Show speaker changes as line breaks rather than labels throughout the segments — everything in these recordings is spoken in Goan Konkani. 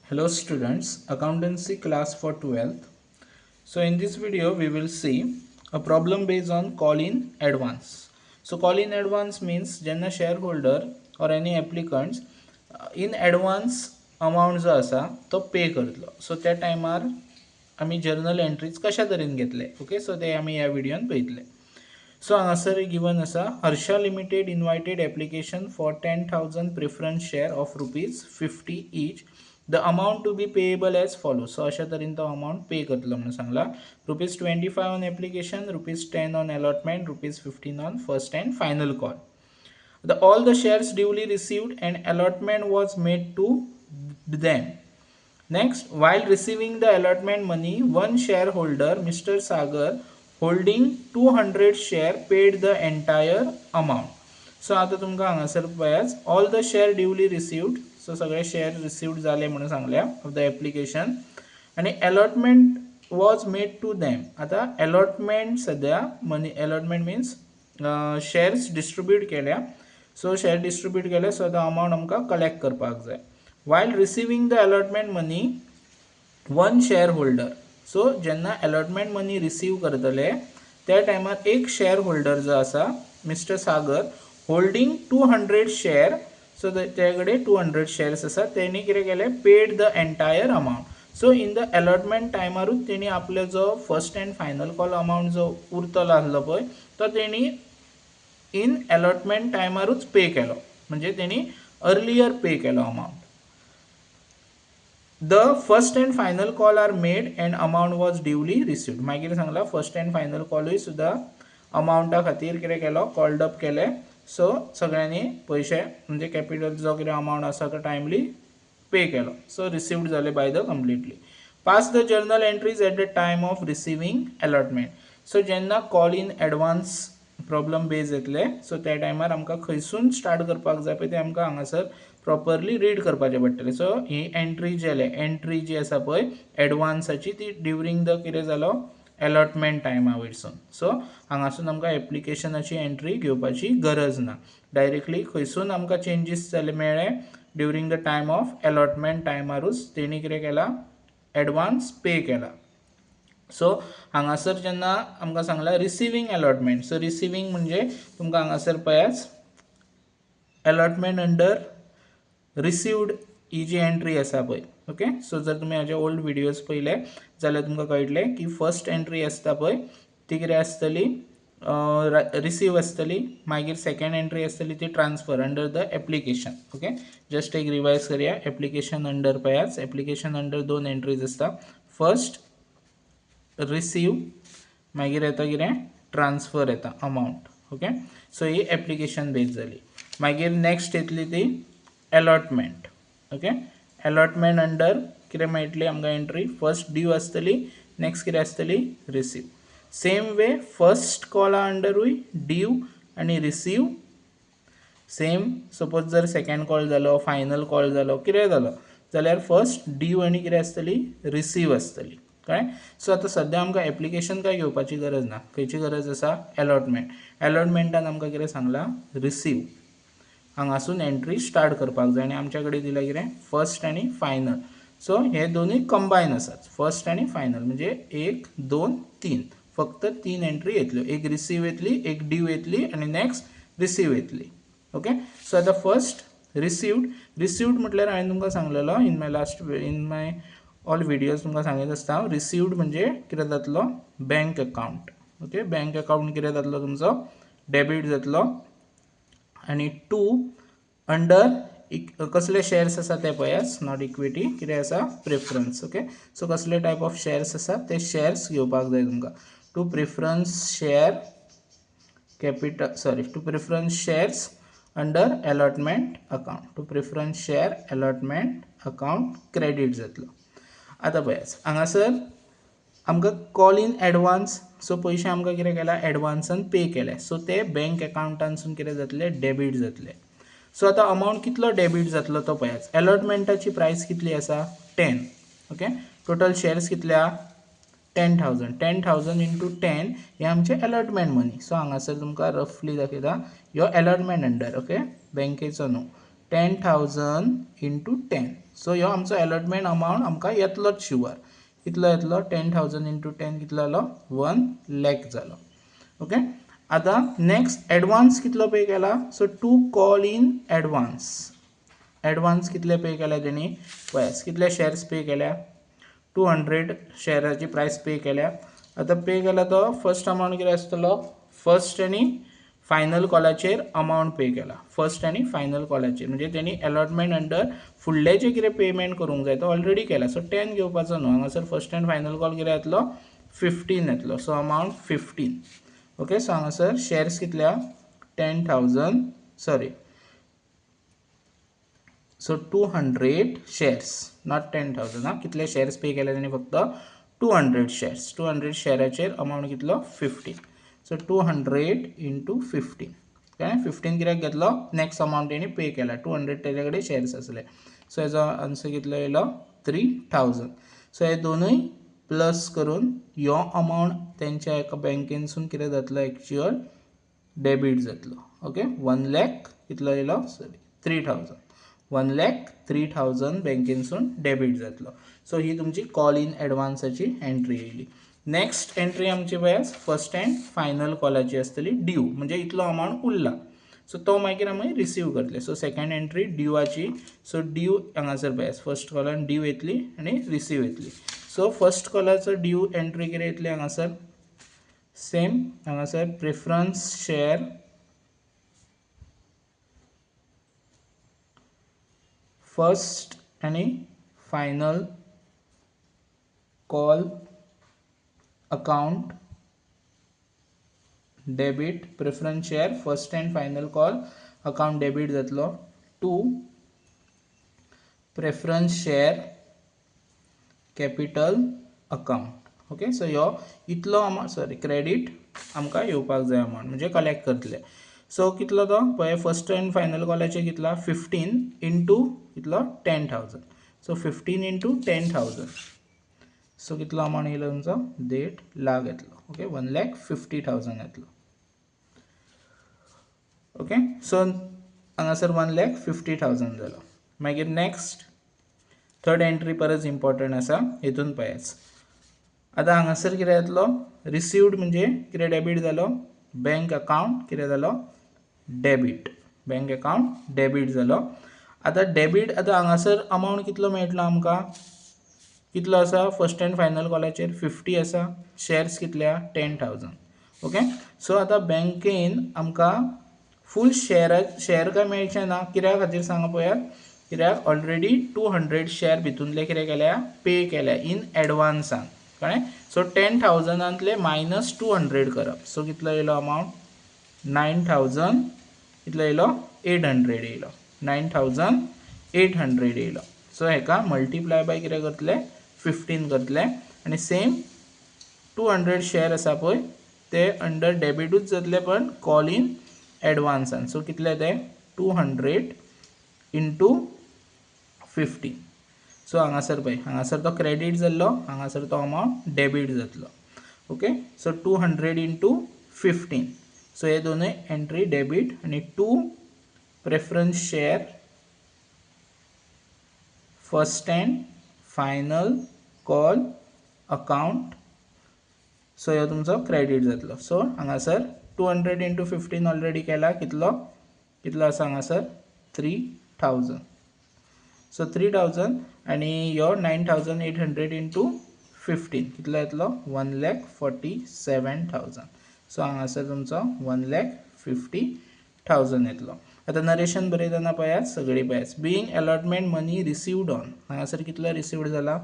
Hello students, accountancy class for 12th. So in this video we will see a problem based on call in advance. So call in advance means जेन्ना shareholder or any applicants in advance amount जो आसा तो पे करतलो. सो त्या टायमार आमी जर्नल एंट्रीज कशा तरेन घेतले, ओके, सो ते आमी ह्या व्हिडियोन पळयतले. सो हांगासर गिवन आसा Harsha limited invited application for 10,000 preference share of rupees 50 each. The amount to be payable as follow. So अशा तरेन तो अमावंट पे करतलो म्हणून सांगला. Rupees 25 on application, rupees 10 on allotment, rupees 15 on first and final call. The all the shares duly received and allotment was made to them. Next, while receiving the allotment money, one shareholder, Mr. Sagar, holding 200 share, paid the entire amount. So आता तुमकां हांगासर पळयात, all the share duly received. So सगळे शेअर रिसिव्ड जाले म्हणून सांगल्या ऑफ the application आनी allotment was made to them. आतां अलॉटमेंट सद्या money, allotment means shares distribute केल्या. सो शेअर डिस्ट्रीब्यूट केले, सो आतां अमावंट आमकां कलेक्ट करपाक जाय. While receiving the allotment money, one shareholder. So जेन्ना अलॉटमेंट मनी रिसीव करतले त्या टायमार एक शेअर होल्डर जो आसा mister Sagar holding 200 share, so ते कडेन 200 शेअर्स आसा, तेणी कितें केलें, paid the entire amount. So in the allotment टायमारूच तेणी आपलो जो first and final call amount जो उरतलो आसलो पळय तो तेणी इन अलॉटमेंट टायमारूच पे केलो, म्हणजे तेणी अर्लियर पे केलो amount. The first and final call are made and amount was duly received. मागीर सांगला फर्स्ट अँड फायनल कॉलूय सुद्दां अमावंटा खातीर कितें केलो, कॉल्ड अप केले. सो सगळ्यांनी पयशे म्हणजे कॅपिटल जो कितें अमावंट आसा तो टायमली पे केलो. सो रिसिव्ड जाले by the completely. Pass the journal entries at the time of receiving allotment. So जेन्ना call in advance problem base येतले, सो त्या टायमार आमकां खंयसून स्टार्ट करपाक जाय पळय तें आमकां हांगासर प्रॉपरली रीड करपाचें पडटलें. सो ही एंट्री जी आल्या, एंट्री जी आसा पळय एडवान्साची, ती ड्युरींग the कितें जालो अलॉटमेंट टायमा वयरसून. सो हांगासून आमकां एप्लिकेशनाची एंट्री घेवपाची गरज ना, डायरेक्टली खंयसून आमकां चेंजीस जाले मेळ्ळे during the time of allotment टायमारूच तेणी कितें केलां, एडवान्स पे केला. सो हांगासर जेन्ना आमकां सांगलां रिसिवींग अलॉटमेंट, सो रिसिवींग म्हणजे तुमकां हांगासर पळयात अलॉटमेंट अंडर रिसिव्ड ही जी एंट्री आसा पळय, ओके. सो जर तुमी हाजे ओल्ड विडियोज पळयले जाल्यार तुमकां कळटलें की फर्स्ट एंट्री आसता पळय ती कितें आसतली, रिसीव आसतली, मागीर सेकंड एंट्री आसतली ती transfer under the application. Okay, just एक रिवायज करया. एप्लिकेशन अंडर पळयात, एप्लिकेशन अंडर दोन एंट्रीज आसता, फर्स्ट रिसीव, मागीर येता कितें, ट्रान्सफर येता अमावंट. ओके, सो ही एप्लिकेशन बेज जाली. मागीर नेक्स्ट येतली ती अलॉटमेंट. ओके, अलॉटमेंट अंडर कितें मेळटली आमकां एंट्री, फर्स्ट ड्यू आसतली, नेक्स्ट कितें आसतली, रिसीव. सेम वे फर्स्ट कॉला अंडरूय ड्यू आनी रिसीव सेम. सपोज जर सेकंड कॉल जालो, फायनल कॉल जालो, कितें जालो जाल्यार फर्स्ट ड्यू आनी कितें आसतली, रिसीव आसतली. कळ्ळें? सो आतां सद्या आमकां एप्लिकेशन काय घेवपाची गरज ना, खंयची गरज आसा, अलॉटमेंट. अलॉटमेंटान आमकां कितें सांगलां, रिसीव. हांगासून एंट्री स्टार्ट करपाक जाय आनी आमच्या कडेन दिलां कितें, फर्स्ट आनी फायनल. सो हे दोनूय कंबायन आसात, फर्स्ट आनी फायनल, म्हणजे 1 2 3, फक्त 3 एंट्री येतल्यो, एक रिसीव येतली, एक ड्यू येतली आनी नेक्स्ट रिसीव येतली. ओके, सो आतां फर्स्ट रिसिव्ड. रिसिव्ड म्हटल्यार हांवें तुमकां सांगलेलो in my last, in my all videos तुमकां सांगीत आसता हांव, रिसिव्ड म्हणजे कितें जातलो, bank account. Okay, bank account कितें जातलो तुमचो, डेबीट जातलो आनी टू अंडर कसले शेअर्स आसा ते पळयात, not equity, कितें आसा, प्रेफरन्स. ओके, सो कसले टायप ऑफ शेअर्स आसा ते शेअर्स घेवपाक जाय तुमकां. To preference share capital, sorry, to preference shares under allotment account, to preference share allotment account credit जातलो. आतां पळयात हांगासर आमकां कॉल इन एडवान्स, सो पयशे आमकां कितें केला, एडवान्सान पे केले, सो ते बँक अकावंटानसून कितें जातले, डेबीट जातले. सो आतां अमावंट कितलो डेबीट जातलो तो पळयात. अलॉटमेंटाची प्रायस कितली आसा, 10. ओके, टोटल शेअर्स कितले आहा, 10,000. 10,000 इंटू 10 हे आमचे अलॉटमेंट मनी. सो हांगासर तुमकां रफली दाखयता ह्यो अलॉटमेंट अंडर, ओके, बँकेचो न्हू, 10,000 इंटू 10. सो ह्यो आमचो अलॉटमेंट अमावंट आमकां येतलोच शुवर. कितलो येतलो? 10,000 इंटू 10 कितलो जालो? 1 लाख जालो. ओके, आतां नेक्स्ट एडवान्स कितलो पे केला? So to call in advance. Advance कितले पे केल्या तेणी? पळयात कितले शेर्स पे केल्या? 200 शेराची प्रायस पे केल्या. आतां पे केला तो फर्स्ट अमावंट कितें आसतलो? फर्स्ट आनी फायनल कॉलाचेर अमावंट पे केला. फर्स्ट आनी फायनल कॉलाचेर म्हणजे तेणी अलॉटमेंट अंडर फुडले जे कितें पेमेंट करूंक जाय तो ऑलरेडी केला. सो 10 घेवपाचो न्हू हांगासर. फर्स्ट एंड फायनल कॉल कितें येतलो? 15 येतलो. So amount 15. ओके, सो हांगासर शेर्स कितल्या? 10,000 sorry so 200 shares, not 10,000. हा, कितले शेर्स पे केले तेणी? फक्त 200 शेर्स. 200 शेराचेर अमावंट कितलो? 15. So 200 into 15. कळ्ळें? 15 कित्याक घेतलो? नेक्स्ट अमावंट तेणी पे केला. 200 तेजे कडेन शेर्स आसले. सो हेजो आन्सर कितलो येयलो? 3,000. सो हे दोनूय प्लस करून ह्यो अमावंट तेंच्या एका बँकेनसून कितें जातलो? एक्चुअल डेबीट जातलो. ओके, 1 लाख कितलो येयलो? सॉरी 3,000. 1,03,000 बँकेनसून डेबीट जातलो. सो ही तुमची कॉल इन एडवान्साची एंट्री येयली. नेक्स्ट एंट्री आमची पळयात फर्स्ट एंड फायनल कॉलाची आसतली ड्यू, म्हणजे इतलो अमावंट उरला. सो तो मागीर आमी रिसीव करतले. सो सेकंड एंट्री ड्यूआची. सो ड्यू हांगासर पळयात फर्स्ट कॉलान ड्यू येतली आनी रिसीव येतली. सो फर्स्ट कॉलाचो ड्यू एंट्री कितें येतली हांगासर? सेम हांगासर प्रेफरन्स शेअर फर्स्ट आनी final call account debit. Preference share first and final call account debit जातलो to preference share capital account. Okay, so ह्यो इतलो अमावंट सॉरी क्रेडीट आमकां येवपाक जाय अमावंट म्हणजे कलेक्ट करतले. सो कितलो तो पळय फर्स्ट एंड फायनल कॉलाचेर कितला? 15 इंटू कितलो? 10,000. So 15 into 10,000. सो कितलो अमावंट येयलो तुमचो? 1.5 लाख येतलो. ओके, 1,50,000 येतलो. ओके, सो हांगासर 1,50,000 जालो. मागीर नेक्स्ट थर्ड एंट्री परत इम्पॉर्टंट आसा, हितून पळयात. आतां हांगासर कितें येतलो? रिसिव्ड म्हणजे कितें डेबीट जालो? बँक अकावंट कितें जालो? डेबीट. बँक अकावंट डेबीट जालो. आतां डेबीट आतां हांगासर अमावंट कितलो मेळटलो आमकां? कितलो आसा? फर्स्ट एंड फायनल कॉलाचेर 50 आसा. शेर्स कितल्या? 10,000. ओके, सो आतां बँकेन आमकां फूल शेअर काय मेळचें ना. कित्या खातीर सांगा पळयात? कित्याक ऑलरेडी 200 शेअर भितूनले कितें केल्या? पे केल्या इन एडवान्सान. कळ्ळें? सो 10,000 मायनस 200 करप. सो कितलो येयलो अमावंट? 9,000. कितलो येयलो? 800 येयलो. 9,800 येयलो. सो हेका मल्टिप्लाय बाय कितें करतले? 15 करतले. आनी सेम 200 शेअर आसा पळय ते अंडर डेबिटूच जातले पण कॉल इन एडवान्सान. सो कितले ते? 200 इंटू 15. सो हांगासर पळय हांगासर तो क्रेडीट जाल्लो, हांगासर तो अमावंट डेबीट जातलो. Okay, so 200 into 15. सो हे दोनूय एंट्री डेबीट आनी to preference share first and final call account. So ह्यो तुमचो क्रेडीट जातलो. सो हांगासर 200 इंटू 15 ऑलरेडी केला. कितलो? कितलो आसा हांगासर? 3,000. सो 3,000 आनी ह्यो 9,800 इंटू 15 कितलो येतलो? 1,47,000. सो हांगासर तुमचो 1,50,000 येतलो. आतां नरेशन बरयतना पळयात सगळी पळयात. Being allotment money received on, हांगासर कितलो रिसिव्ड जाला?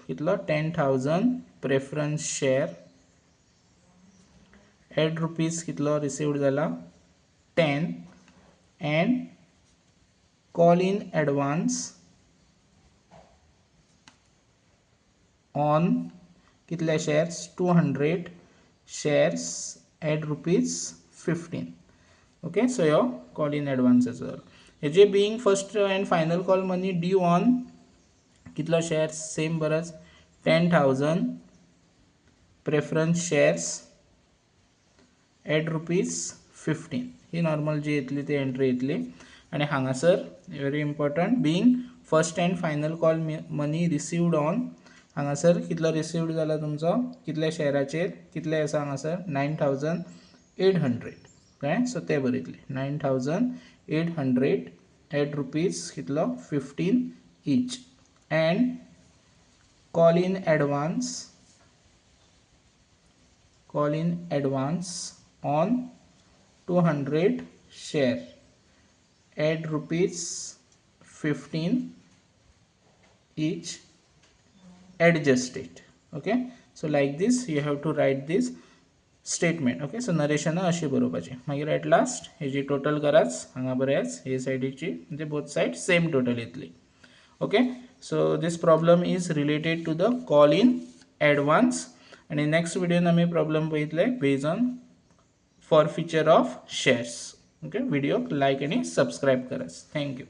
कितलो? 10,000 प्रेफरन्स शेअर एट रुपीज कितलो रिसिव्ड जाला? 10 and call in advance on कितले shares? 200 shares at rupees 15. Okay, so ह्यो कॉल इन एडवान्साचो जालो. हेजे being first and final call money due on कितलो शेअर्स? सेम बरंच 10,000 preference shares at rupees 15. He normal जी येतली ती एंट्री येतली. आनी हांगासर very important, being first and final call money received on, हांगासर कितलो रिसिव्ड जाला तुमचो, कितल्या शेराचेर, कितले आसा हांगासर 9800. कळ्ळें? सो ते बरयतले 9800 एट रुपीज कितलो 15 each. And call in advance, call in advance on 200 share at rupees 15 each adjusted. Okay, so like this you have to write this statement. Okay, so narration अशी बरोवपाची. मागीर एट लास्ट हेजी टोटल कराच, हांगा बरयाच हे सायडीची, म्हणजे बोथ सायड सेम टोटल येतली. Okay, so this problem is related to the call in advance. आणि नेक्स्ट व्हिडिओन आमी प्रॉब्लम पळयतले based on forfeiture of shares. Okay, व्हिडिओक लायक आणि सबस्क्राईब कराच. Thank you.